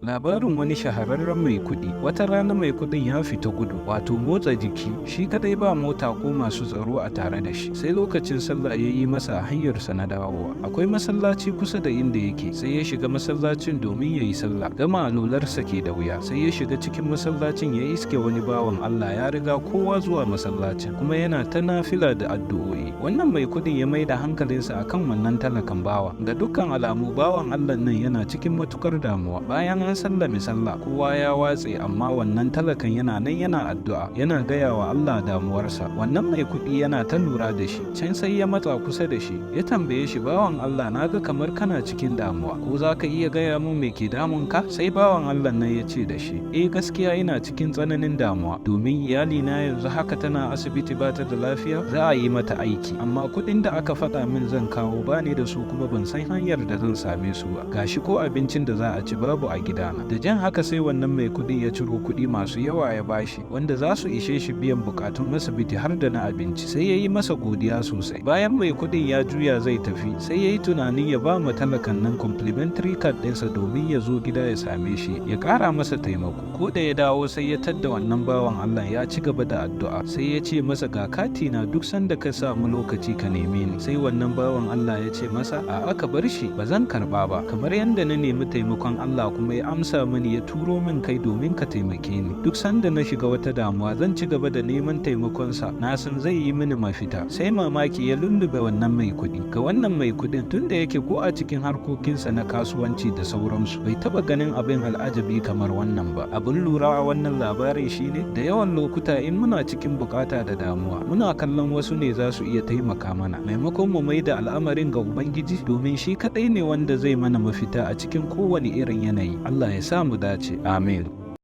Labarin wani shahararren mai kuɗi. Wata rana mai kuɗin ya fita gudu, wato motsa jiki, shi kadai, ba mota ko masu tsaro a tare da shi. Sai lokacin sallah ya yi masa a hanyarsa na dawowa. Akwai masallaci kusa da inda yake, sai ya shiga masallacin domin ya yi sallah. Gama alolarsa ke da wuya, sai ya shiga cikin masallacin, ya iske wani bawan Allah ya riga kowa zuwa masallacin, kuma yana ta nafila da addu'o'i. Wannan mai kuɗin ya mai da hankalinsa akan wannan talakan bawa. Ga dukkan alamu, bawan Allah nan yana cikin matukar damuwa. Bayan an sallame sallah, kowa ya watse, amma wannan talakan yana nan yana addu'a, yana gaya wa Allah damuwarsa. Wannan mai kuɗi yana ta lura da shi. Can sai ya matsa kusa da shi, ya tambaye shi: "Bawan Allah, na ga kamar kana cikin damuwa, ko za ka iya gaya mun me ke damun ka?" Sai bawan Allah nan ya ce da shi, "Eh, gaskiya ina cikin tsananin damuwa, domin iyalina yanzu haka tana asibiti, ba ta da lafiya, za a yi mata aiki, amma kuɗin da aka faɗa min zan kawo ba ni da su, kuma ban san hanyar da zan same su ba. Gashi ko abincin da za a ci babu a gidana." Da jin haka, sai wannan mai kuɗin ya ciro kuɗi masu yawa ya bashi, wanda za su ishe shi biyan bukatun asibiti har da na abinci. Sai ya yi masa godiya sosai. Bayan mai kuɗin ya juya zai tafi, sai ya yi tunanin ya ba ma talakan nan complimentary card ɗinsa domin ya zo gida ya same shi ya ƙara masa taimako. Ko da ya dawo, sai ya tadda wannan bawan Allah ya ci gaba da addu'a. Sai ya ce masa, "Ga kati na, duk sanda ka samu lokaci ka neme ni." Sai wannan bawan Allah ya ce masa, "A'a, ka bar shi, ba zan karba ba. Kamar yadda na nemi taimakon Allah kuma ya amsa mini, ya turo min kai domin ka taimake ni, duk sanda na shiga wata damuwa zan ci gaba da neman taimakonsa, na san zai yi mini mafita." Sai mamaki ya lullube wannan mai kuɗi. Ga wannan mai kuɗin, tunda yake ko a cikin harkokinsa na kasuwanci da sauransu, bai taɓa ganin abin al'ajabi kamar wannan ba. Abin lura a wannan labarin shine, da yawan lokuta in muna cikin bukata da damuwa, muna kallon wasu ne za su iya taimaka mana, maimakon mu mai da al'amarin ga Ubangiji, domin shi kaɗai ne wanda zai mana mafita a cikin kowane irin yanayi. Allah ya sa mu dace, amin.